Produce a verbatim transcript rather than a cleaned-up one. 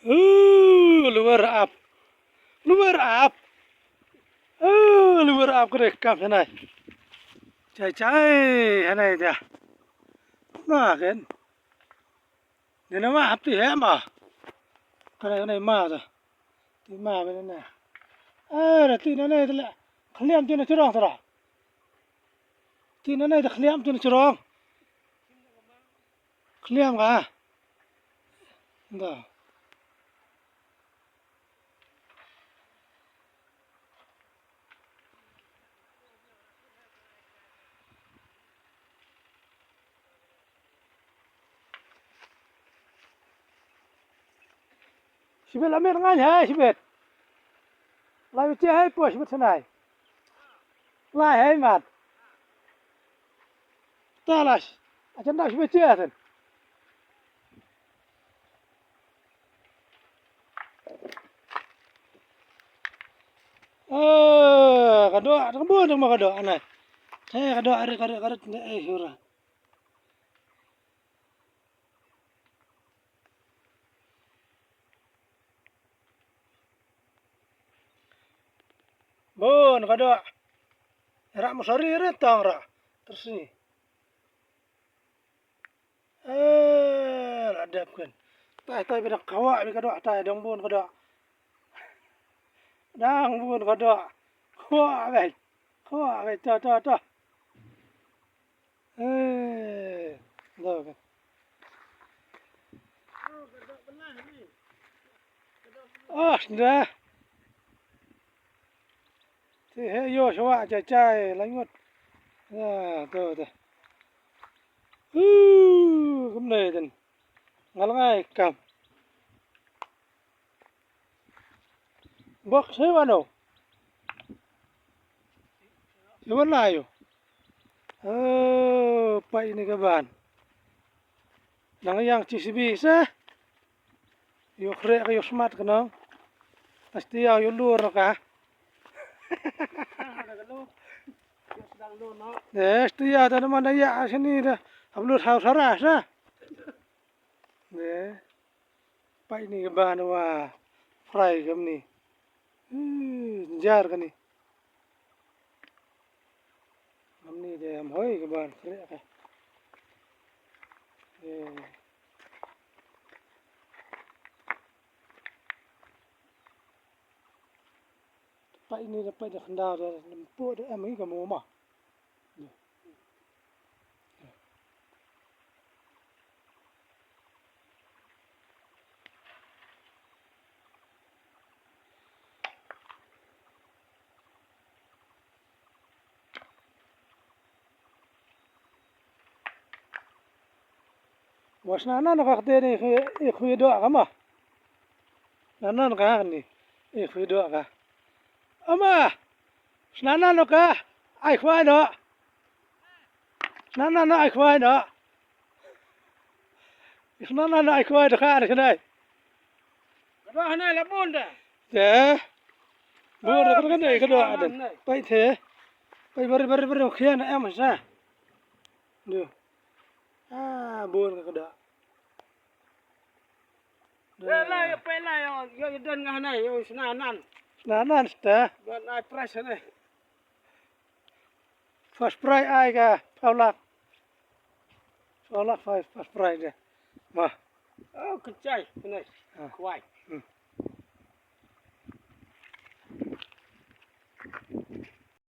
Uh, luwer ap. Luwer ap. Uh, luwer ap kre kam hanai. Chai chai hanai dia. Ma ken. Ni na ma hap ti he ma. Kane kane ma ta. Ti ma be na. Eh, ti na ne ta le. Khliam ti na churong ta. Ti na ne ta khliam ti na churong. Khliam ka. Da. Shibit la mit ngan hai shibit. La mit hai po shibit sanai. La hai mat. Talas. Ajan da shibit chia sen. Eh, ka doh, ka bun ma ka doh anai. Eh, ka doh, arit, arit, arit, eh, hura. Bun ka doh. Ra musari re tang ra. Terus ni. Eh, la dep kan. Tai tai bida kawa bi ka doh tai dang bun ka doh. Dang bun ka doh. Kawa bai. Kawa bai to to to. Eh, doh kan. Ah, dah. Te he ïoh shuwa chai chai la ngut. Ah, to to. Uh, kumne ten. Ngal ngai kam. Bok se wano. Se wan la ïoh. Oh, pai ni ka ban. Nang yang J C B se. Ïoh khreh ka ïoh smat ka nong. Pasti ïa ïoh lur ka. Eh, pasti ïa ta na man da ïa sini da. Ablut hau saras da. Eh. Pai ni ka ban wa fry kam ni. Hmm, jar ka ni. Kam ni de am hoi ka ban khreh ka. Eh. Pai ni da pai da khanda da lempu da am ni ka mo ma. Wa sna nan ka kte ni khu khu do ka ma. Nan nan ka ni khu do ka. Ama. Sna nan ka ai khwai no. Sna nan ai khwai no. Sna nan ai khwai do ka ni sna. Ka do hanai la bun da. Te. Bun da ka do ka do. Pai te. Pai bari bari bari khian em sa. Du. Ah, bun ka da. Pela yo pela yo yo don nga na yo sna nan. Sna nan sta. Don ai price ne. First prize ai ka phaw lak. Phaw lak first prize de. Ma. Oh, kecai ne. Kwai.